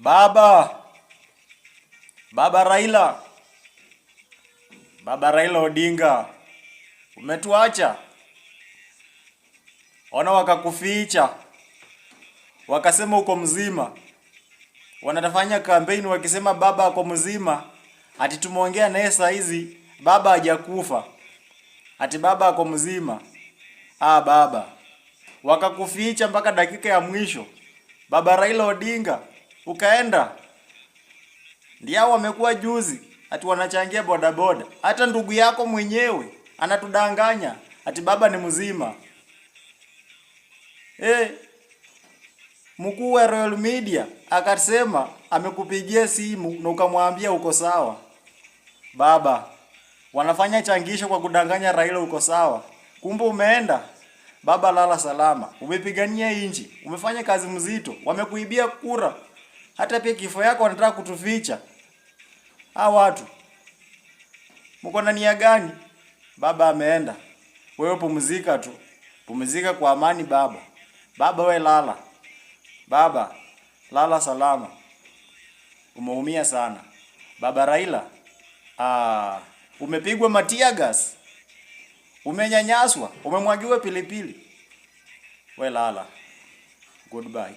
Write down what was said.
Baba, Baba Raila, Baba Raila Odinga, umetuacha. Ona wakakuficha, wakasema uko mzima. Wanatafanya kampeni wakisema baba ako mzima, ati tumeongea naye saa hizi, baba hajakufa, ati baba ako mzima. Ah, baba, wakakuficha mpaka dakika ya mwisho. Baba Raila Odinga, ukaenda. Ndio wamekuwa juzi ati wanachangia bodaboda. Hata ndugu yako mwenyewe anatudanganya ati baba ni mzima. Mkuu wa Royal Media akasema amekupigia simu na ukamwambia uko sawa. Baba, wanafanya changisho kwa kudanganya Raila uko sawa. Kumbe umeenda. Baba, lala salama. Umepigania inchi, umefanya kazi mzito, wamekuibia kura. Hata pia kifo yako wanataka kutuficha. Hawa watu mko na nia gani? Baba ameenda, wewe pumzika tu, pumzika kwa amani baba. Baba we lala, baba lala salama. Umeumia sana baba Raila. Ah, umepigwa matear gas, umenyanyaswa, umemwagiwa pilipili. We lala, goodbye.